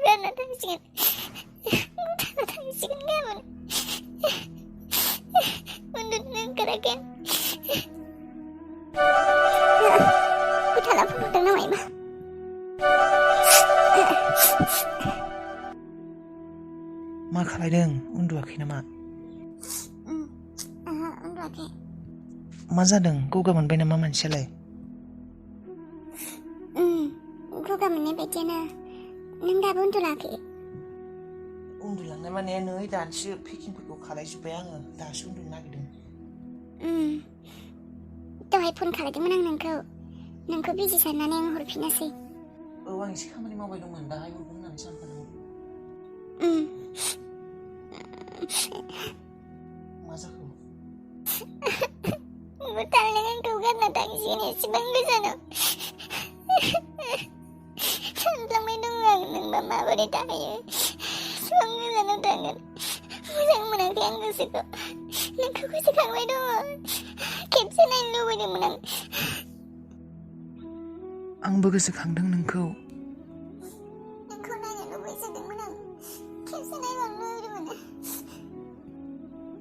गारना थांसिगोन उथाना थांसिगोन गाबोन उन्दुनो ओंखाराखै उथाला फन हरदों नामा एबा मा खालायदों उन्दुआखै नामा उन्दुआखै मा जादों गगा मोनबाय नामा मानसियालाय गगा मोननाय बायदियानो नों दाबो उन्दुलाखै उन्दुलांनाय माने नै दानसो पेकिंफोरखौ खालायजोब्बाय आङो दासो उन्दुनो नागिरदों दहाय फन खालायदोंमोन आं नोंखौ बिजि साननानै आं हरफिनासै औ आं एसे खामानि मावबाय दंमोन दाहाय हरगोन होननानै सानखादोंमोन मा जाखो बुथारनो आंखौ गारना थांसिगोन एसेबां गोजानाव सानफ्लांबाय दङ आं नोंबा माबोरै थायो एसेबां गोजानाव थांगोन मोजां मोनाखै आं गोसोखौ नोंखौ गोसोखांबाय दङ खेबसे नायनो लुबैदोंमोन आं आंबो गोसोखांदों नोंखौ नायनो लुबैसोदोंमोन आं खेबसे नायबानो लुबैदोंमोन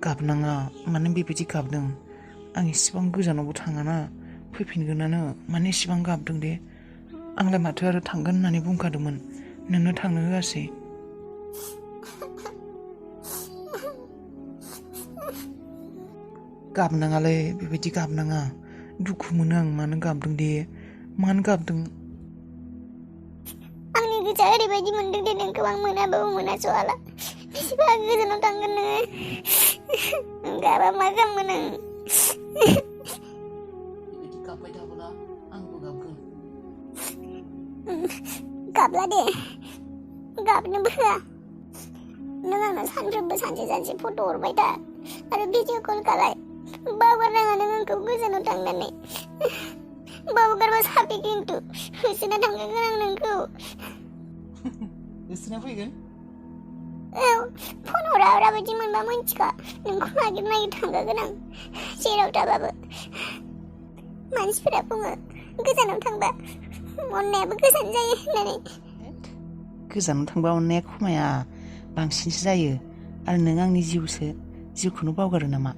गाबनाङा मानो बेबायदि गाबदों आं इसेबां गोजानावबो थाङाना फैफिनगोनानो मानो इसेबां गाबदों दे आंलाय माथो आरो थांगोन होननानै बुंखादोंमोन नोंनो थांनो होआसै गाबनाङालै बेबायदि गाबनाङा दुखु मोनो आं मानो गाबदों दे मानो गाबदों आंनि गोसोआ ओरैबायदि मोनदों दे नोंखौ आं मोनाबाबो मोनास'हाला बेसेबा गोजानाव थांगोन नोङो गाबा मा खालामगोन आं बेबायदि गाबबाय थाबोला आंबो गाबगोन गाबला दे गाबनोबो होआ नों आंनाव सानफ्रोमबो सानसे फट' हरबाय था आरो भिडिअ कल खालाय बावगारनाङा नों आंखौ गोजानाव थांनानै बावगारबा साबि खिन्थु होसोना थांगोन आं नोंखौ होसोना फैगोन औ फन हरा बायदि मोनबा मिन्थिखा नोंखौ नागिर थांगोन आं जेराव थाबाबो मानसिफोरा बुङो गोजानाव थांबा अननायाबो गोजान जायो होननानै गोजानाव थांबा अननाया खमाया बांसिनसो जायो आरो नों आंनि जिउखौनो बावगारो नामा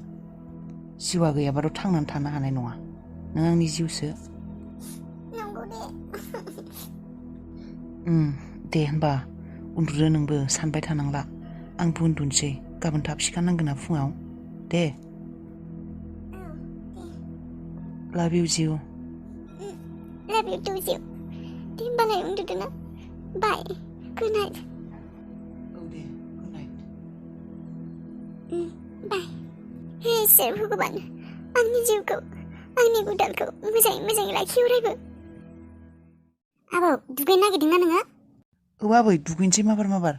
जिउआ गैयाबाथ' थांनानै थानो हानाय नङा नों आंनि जिउसो नंगौ दे होनबा उन्दुदो नोंबो सानबाय थानांला आंबो उन्दुनोसै गाबोन थाब सिखारनांगोन ना फुङाव दे लाभ इउ जिउ लाभ इउ टु जिउ दे होनबालाय उन्दुदो ना बाय गुड नाइट औ दे गुड नाइट बाय हे इसोर भगबान आंनि जिउखौ आंनि गुदालखौ मोजाङै लाखि अरायबो आबौ दुगैनो नागिरदोंना नोङो औ आबै दुगैनोसै माबार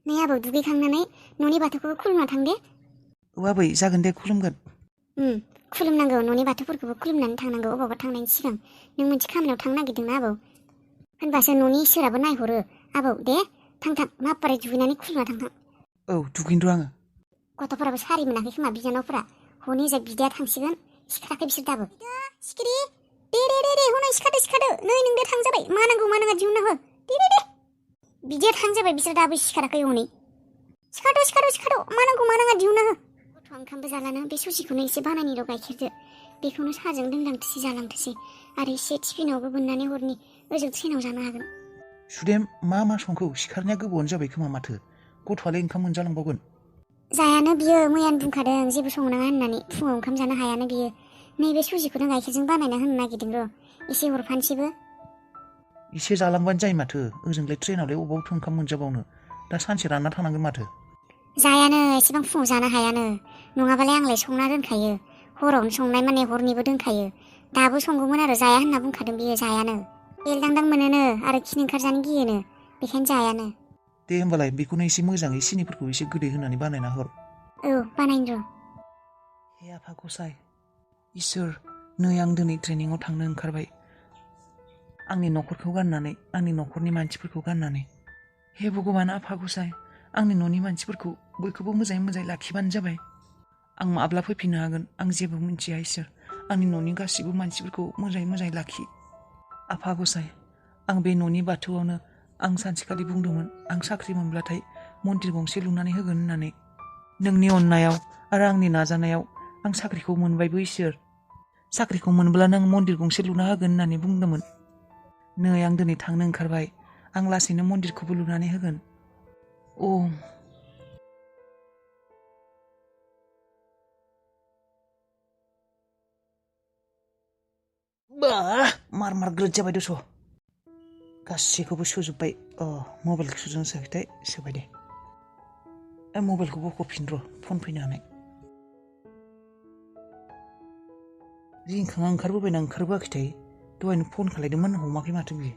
नै आबौ दुगैखांनानै न'नि बाथौखौबो खुलुमना थां दे औ आबै जागोन दे खुलुमगोन खुलुमनांगौ न'नि बाथौफोरखौबो खुलुमनानै थांनांगौ अबावबा थांनायनि सिगां नों मोनसे खामानियाव थांनो नागिरदोंना आबौ होनबासो न'नि इसोराबो नायहरो आबौ दे थां माबारै दुगैनानै खुलुमना थां औ दुगैनोर' आङो गथ'फोराबो सारि मोनाखै खोमा बिनानावफोरा हनै जा बिदाया थांसिगोन सिखाराखै बिसोर दाबो सिखिरि दे हनै सिखारदो नै नोंदो थांजाबाय मा नाङा दिहुनना हो दे बिदिया थांजाबाय बिसोर दाबो सिखाराखै हनै सिखारद' मा नाङा दिहुनना हो गथ' ओंखामबो जालानो बे सुजिखौनो एसे बानायनिल' गाइखेरदो बेखौनो साहाजों लोंलांथोसै जालांथोसै आरो एसे टिफिनावबो बोननानै हरनि ओजों ट्रेनाव जानो हागोन सुदेम मा संखौ सिखारनाया गोबावानो जाबाय खोमा माथो गथ'आलाय ओंखाम मोनजालांबावगोन जायानो बियो मैयानो बुंखादों जेबो संनाङा होननानै फुङाव ओंखाम जानो हायानो बियो नैबे सुजिखौनो गाइखेरजों बानायना होनो नागिरदों र' एसे हरफानोसैबो एसे जालांबानो जायो माथो ओजोंलाय ट्रेनावलाय अबावथो ओंखाम मोनजाबावनो दा सानसे रानना थानांगोन माथो जायानो एसेबां फुङाव जानो हायानो नङाबालाय आंलाय संना दोनखायो हरावनो संनाय माने हरनिबो दोनखायो दाबो संगौमोन आरो जाया होनना बुंखादों बियो जायानो एलदांदां मोनोनो आरो खिनो ओंखारजानो गियोनो बेखायनो जायानो दे होमबालाय बेखौनो एसे मोजाङै सिनिफोरखौ एसे गोदै होनानै बानायना हर औ बानायनो र' हे आफा गसाइ इसोर नै आं दिनै ट्रेनिङाव थांनो ओंखारबाय आंनि न'खरखौ गारनानै आंनि न'खरनि मानसिफोरखौ गारनानै हे भगबान आफा गसाइ आंनि न'नि मानसिफोरखौ बयखौबो मोजाङै लाखिबानो जाबाय आं माब्ला फैफिननो हागोन आं जेबो मिन्थिया इसोर आंनि न'नि गासैबो मानसिफोरखौ मोजाङै लाखि आफा गसाइ आं बे न'नि बाथौआवनो आं सानसेखालि बुंदोंमोन आं साख्रि मोनब्लाथाय मन्दिर गंसे लुनानै होगोन होननानै। नोंनि अननायाव आरो आंनि नाजानायाव आं साख्रिखौ मोनबायबो इसोर। साख्रिखौ मोनब्ला नों मन्दिर गंसे लुना होगोन होननानै बुंदोंमोन। नै आं दिनै थांनो ओंखारबाय। आं लासैनो मन्दिरखौबो लुनानै होगोन। मार ग्रोद जाबाय दस'। गासैखौबो सोजोब्बाय। मबाइलखौ सोजोबनो साखैथाय सोबाय दे। मबाइलखौ बख'फिन र' फन फैनो हानाय। रिंखाङा ओंखारबोबायना ओंखारबोआखैथाय? दहायनो फन खालायदोंमोन हमाखै माथो बियो।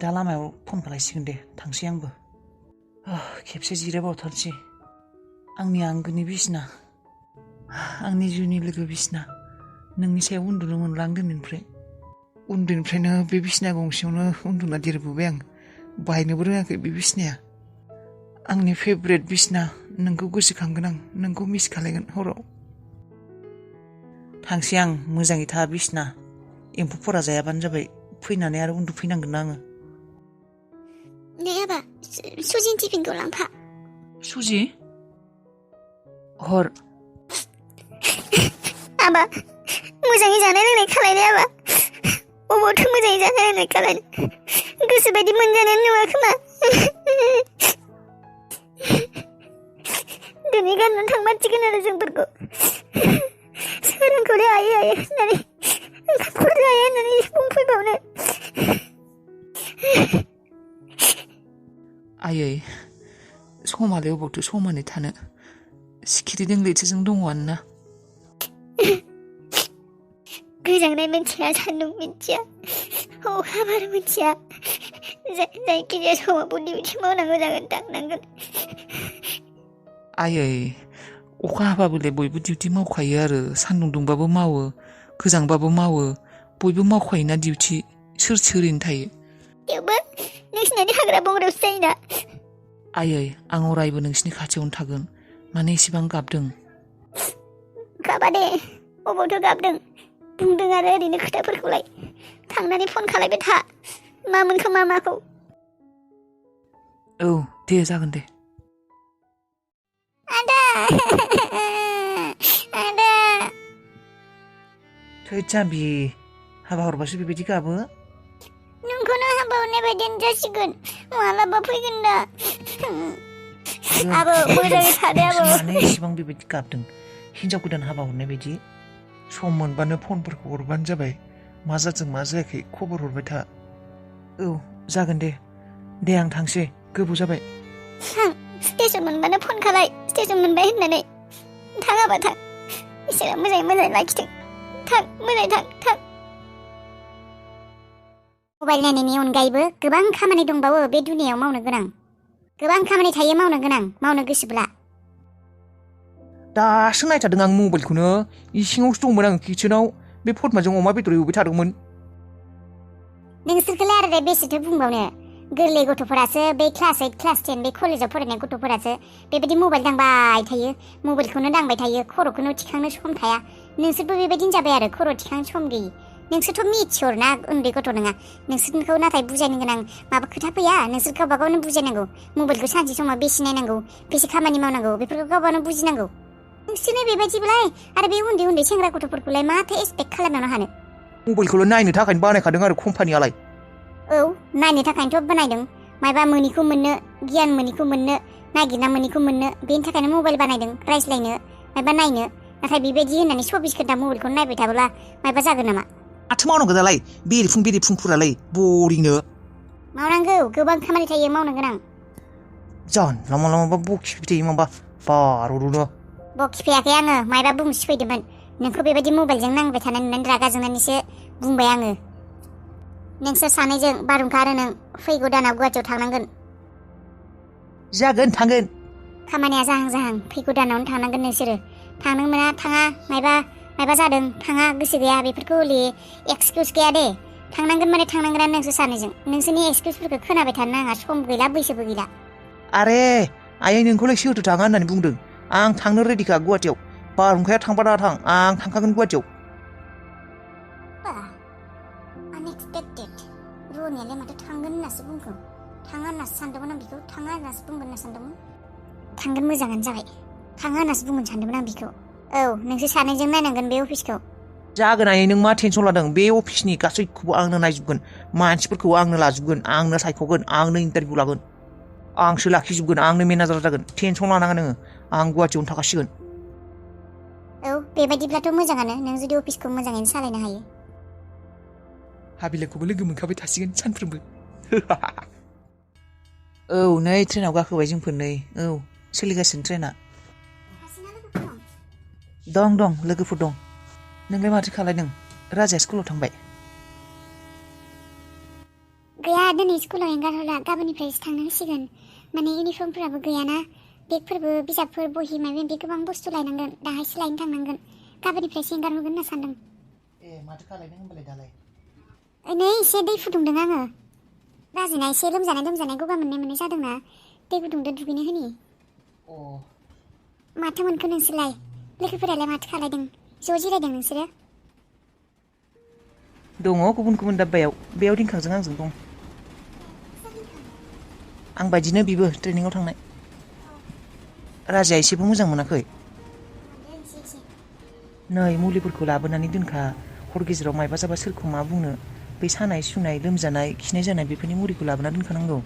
दा लामायाव फन खालायसिगोन दे थांसै आंबो। खेबसे जिरायबावथारसै। आंनि आंगोनि बिसिना, आंनि जिउनि लोगो बिसिना, नोंनि सायाव उन्दुनो मोनला आं दिनैनिफ्राय। उन्दैनिफ्रायनो बे बिसिना गंसेयावनो उन्दुना देरबोबाय आं। बायनोबो रोङाखै बे बिसिनाया। आंनि फेभरेट बिसिना। नोंखौ गोसोखांगोन आं, नोंखौ मिस खालायगोन हराव। थांसै आं, मोजाङै था बिसिना। एम्फौफोरा जायाबानो जाबाय। फैनानै आरो उन्दुफैनांगोन ना आङो। नै आबा, सुजिनि टिफिनखौ लांफा। सुजि? हर। आबा, मोजाङै जानाय लोंनाय खालायदो आबा। अबावथो मोजाङै जानाय लोंनाय खालायनो? गोसोबायदि मोनजानाय नङा खोमा। दिनै गाननानै थांमारसिगोन आरो जोंफोरखौ। सोरांखौनो आयै होननानै ओंखामखौनो जाया होननानै बुंफैबावनो। आयै, समालाय अबावथो समानै थानो। सिखिरिजों लैथोजों दङआनो ना। गोजांनाय मिथिया, सान्दुं मिथिया, अखा बार मिथिया। जायखिजाया समाव डिउटि मावनांगौ जागोन, थांनांगोन। आयै, अखा हाबाबोलाय बयबो डिउटि मावखायो आरो सान्दुं दुंबाबो मावो, गोजांबाबो मावो। बयबो मावखायोना डिउटि। सोर ओरैनो थायो? थेवबो नोंसिनादि हाग्रा बंग्रायावसो जायोना। आयै, आं अरायबो नोंसिनि खाथियावनो थागोन। मानो एसेबां गाबदों? गाबा दे, अबावथो गाबदों? बुंदों आरो ओरैनो खोथाफोरखौलाय। थांनानै फन खालायबाय था। मा मोनखो मा माखौ। औ, दे जागोन दे। आदा। आदा। थैद जाम्बि, हाबा हरबासो बेबायदि गाबो? नोंखौनो हाबा हरनाय बायदियानो जासिगोन। मालाबा फैगोन दा। आबो, मोजाङै थादो आबो। मानो एसेबां बेबायदि गाबदों? हिनजाव गोदान हाबा हरनाय बायदि। सम मोनबानो फनफोरखौ हरबानो जाबाय। मा जादों मा जायाखै खबर हरबाय था। औ, जागोन दे। दे आं थांसै, गोबाव जाबाय। थां, स्टेसन मोनबानो फन खालाय। स्टेसन मोनबाय होननानै। थाङाबा थां। इसोरा मोजाङै लाखिथों। थां, मोजाङै थां। मबाइल नायनायनि अनगायैबो गोबां खामानि दंबावो बे दुनियायाव मावनो गोनां। गोबां खामानि थायो मावनो गोनां, मावनो गोसोब्ला। दासो नायथारदों आं मबाइलखौनो। इसिङावसो दंमोन आं किटसेनाव। बे फटमाजों अमा बेदर एवबाय थादोंमोन। नोंसोरखौलाय आरो बेसेथो बुंबावनो। गोरलै गथ'फोरासो, बे क्लास 8, क्लास 10 बे कलेजाव फरायनाय गथ'फोरासो बेबायदि मबाइल दांबाय थायो। मबाइलखौनो दांबाय थायो, खर'खौनो थिखांनो सम थाया। नोंसोरबो बेबायदिनो जाबाय आरो, खर' थिखांनो सम गैयि। नोंसोरथ' मिथियर ना, उन्दै गथ' नङा। नोंसोरखौ नाथाय बुजायनो गोनां माबा खोथा फैया। नोंसोर गावबा गावनो बुजायनांगौ। मबाइलखौ सानसे समाव बेसे नायनांगौ, बेसे खामानि मावनांगौ, बेफोरखौ गावबानो बुजिनांगौ। नोंसोरनो बेबायदिब्लाय आरो बे उन्दै सेंग्रा गथ'फोरखौलाय माथो एक्सपेक्ट खालामनो हानो। मबाइलखौल' नायनो थाखायनो बानायखादों आरो कम्पानियालाय। औ, नायनो थाखायनोथ' बानायदों। माबा मोनिखौ मोननो, गियान मोनिखौ मोननो, नागिरना मोनिखौ मोननो, बेनि थाखायनो मबाइल बानायदों। रायज्लायनो, माबा नायनो। नाथाय बेबायदि होननानै 24 घन्टा मबाइलखौ नायबाय थाब्ला माबा जागोन नामा? माथो मावनांगौ दालाय? बेरेफुंफोरालाय बरिंनो। मावनांगौ, गोबां खामानि थायो मावनो गोनां। जानला माबा बखिबाय थायो माबा बार'नो। बखिफैयाखै आङो, मायबा बुंसो फैदोंमोन। नोंखौ बेबायदि मबाइलजों नांबाय थानाय नुनानै रागा जोंनानैसो बुंबाय आङो। नोंसोर सानैजों, बारहुंखा आरो नों, फैगौ दानाव गुवाहाटियाव थांनांगोन। जागोन, थांगोन। खामानिया जाहां, फैगौ दानावनो थांनांगोन नोंसोरो। थांनो मोना, थाङा, मायबा जादों, थाङा, गोसो गैया, बेफोरखौ हले एक्सकिउस गैया दे। थांनांगोन माने थांनांगोनानो नोंसोर सानैजों। नोंसोरनि एक्सकिउसफोरखौ खोनाबाय थानो नाङा, सम गैला, बैसोबो गैला। आरे, आयै नोंखौलाय सोरथो थाङा होननानै बुंदों? आं थांनो रेडिखा गुवाहाटियाव। बारहुंखाया थांबा दा थां, आं थांखागोन गुवाहाटियाव। आनएक्सपेक्टेड। रनियालाय माथो थांगोन होननासो बुंखो थाङा होननासो सानदोंमोन आं बिखौ थाङा होननासो बुंगोन होनना सानदोंमोन थांगोन मोजाङानो जाबाय थाङा होननासो बुंगोन सानदोंमोन आं बिखौ औ नोंसोर सानैजों नायनांगोन बे अफिसखौ जागोन आयै नों मा टेनसन लादों बे अफिसनि गासैखौबो आंनो नायजोबगोन मानसिफोरखौ आंनो लाजोबगोन आंनो सायख'गोन आंनो इन्टारभिउ लागोन आंसो लाखिजोबगोन आंनो मेनेजार जागोन टेनसन लानाङा नोङो आं गुवाहाटियावनो थाखासिगोन औ बेबायदिब्लाथ' मोजाङानो नों जुदि अफिसखौ मोजाङैनो सालायनो हायो हाबिलाखौबो लोगो मोनखाबाय थासिगोन सानफ्रोमबो औ नै ट्रेनाव गाखोबाय जोंफोर नै औ सोलिगासिनो ट्रेना दं लोगोफोर दं नोंलाय माथो खालायदों राजाया स्कुलाव थांबाय गैया दिनै स्कुलाव एंगारहरला गाबोननिफ्रायसो थांनो होसिगोन माने इउनिफर्मफोराबो गैयाना बेगफोरबो बिजाबफोर बहि माबा माबि गोबां बुस्थु लायनांगोन दाहायसो लायनो थांनांगोन गाबोननिफ्रायसो एंगारहरगोन होनना सानदों ए माथो खालायदों होनबालाय दालाय नै एसे दै फुदुंदों आङो राजिना एसे लोमजानाय गगा मोननाय जादोंना दै गुदुंजों दुगैनो होनि अ माथो मोनखो नोंसोरलाय लोगोफोरालाय माथो खालायदों ज' जिरायदों नोंसोरो दङ गुबुन दाब्बायाव बेयाव दिंखांजों आंजों दं आं बायदिनो बिबो ट्रेनिंआव थांनाय राजाया एसेबो मोजां मोनाखै नै मुलिफोरखौ लाबोनानै दोनखा हर गेजेराव मायबा जाबा सोरखौ मा बुंनो बै सानाय सुनाय लोमजानाय खिनाय जानाय बेफोरनि मुलिखौ लाबोना दोनखानांगौ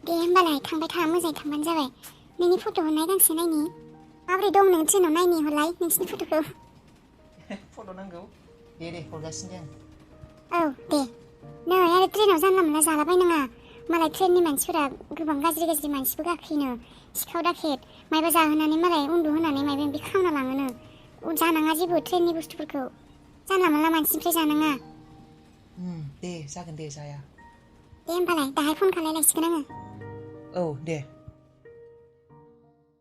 दे होमबालाय थांबाय था मोजाङै थांबानो जाबाय नोंनि फट' हरनाय गांसे नायनि माबोरै दं नों ट्रेनाव नायनि हरलाय नोंसिनि फट'खौ फट' नांगौ दे हरगासिनो औ दे नै आरो ट्रेनाव जानला मोनला जालाबायनाङा मालाय ट्रेननि मानसिफोरा गोबां गाज्रि मानसिबो गाखोयोनो सिखाव दाखेट मायबा जाहोनानै मालाय उन्दुहोनानै मायबा मायबि खावना लाङोनो जानाङा जेबो ट्रेननि बुस्थुफोरखौ जानला मोनला मानसिनिफ्राय जानाङा दे जागोन दे जाया दे होमबालाय दाहाय फन खालायलायसिगोन आङो औ दे